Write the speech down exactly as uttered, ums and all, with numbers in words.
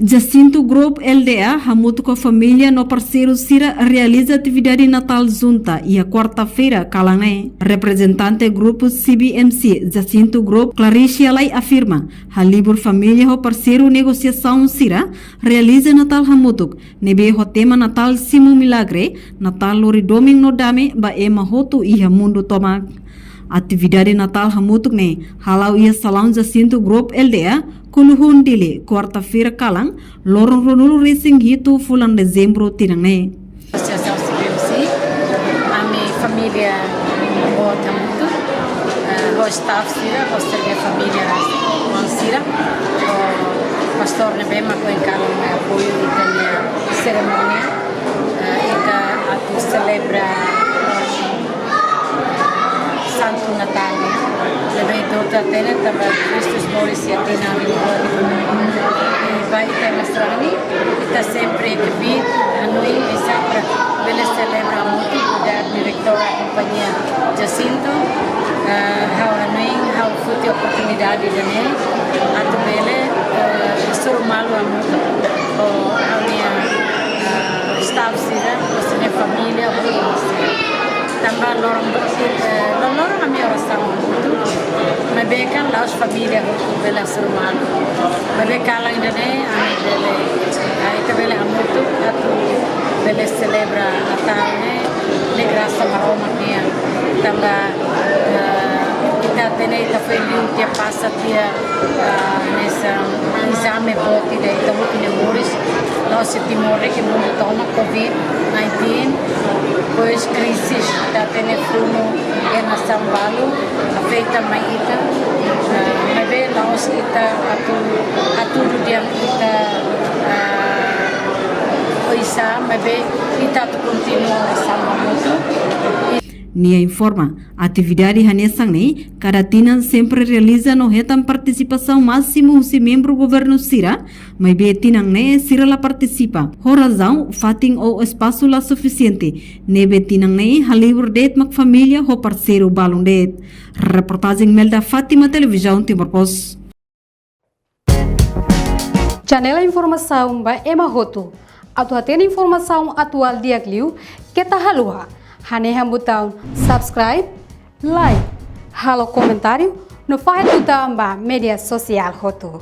Jacinto Group L D A hamutuk ho família no parseiru sira realiza atividade Natál Junta iha kuarta-feira kalan ne'e. Reprezentante grupu C B M C Jacinto Group, Clarice Alai, afirma, halibur família ho parseiru negosiasaun sira realiza Natál hamutuk, ne'ebé ho tema Natál simu milagre, Natál lori domin no dame ba ema hotu iha mundu tomak. Atividade Natál hamutuk ne'e hala'o iha salaun Jacinto Group L D A, Kuluhun, Dili, kuarta-feira kalan, loron ruanulu resin hitu fulan Dezembru tinan ne'e. Asosiasaun C B M C, ami família boot hamutuk, eh, ho staff sira, ho sira-nia família, ho sira, ho pastór ne'ebé mak ohin kalan mai apoiu ita-nia serimónia, eh, ita atu selebra Santu Natál nian, ne'ebé ita hotu hatene tanba Kristu moris iha tinan rihun rua, eh, ba ita ema sarani, ita sempre kbiit hanoin oinsá para bele selebra hamutuk, nu'udar diretora kompañia Jacinto, eh, ha'u hanoin, ha'u foti oportunidade ida-ne'e atu bele, eh, hasoru malu hamutuk ho ha'u-nia, eh, staff sira, ho sira-nia família, ho sira. Tanba loron boot, eh, loron-loron ami orasaun hamutuk, maibé kan la'ós família hotu bele hasoru malu. Maibé kalan ida-ne'e ami bele, eh, ita bele hamutuk atu bele selebra Natál ne'e, ne'e grasa Maromak nian. Tanba, eh, ita hatene ita foin liu tiha pasa tiha, ah, hanesan ezame boot ida ita hotu nia moris, la'ós iha Timor de'it, iha mundu tomak, covid nineteen. Depois krize ita hatene funu iha nasaun balu, afeta mai ita. Ah, maibé la'ós ita atu, atu hatudu dehan ita, ah, oinsá, maibé ita atu kontinua orasaun hamutuk. Nia informa, atividade hanesan ne'e kada tinan sempre realiza no hetan partisipasaun másimu husi membru governu sira, maibé tinan ne'e sira la partisipa. Ho razaun fatin ou espasu la sufisiente, ne'ebé tinan ne'e halibur de'it mak família ho parseiru balun de'it. Reportajen Melda Fátima, Televizaun Timor Post. Janela informasaun ba ema hotu. Atu hatene informasaun atuál di'ak liu, keta haluha hanehan butaun subscribe, like, halo komentáriu, no fahe tutan ba média sosiál hotu.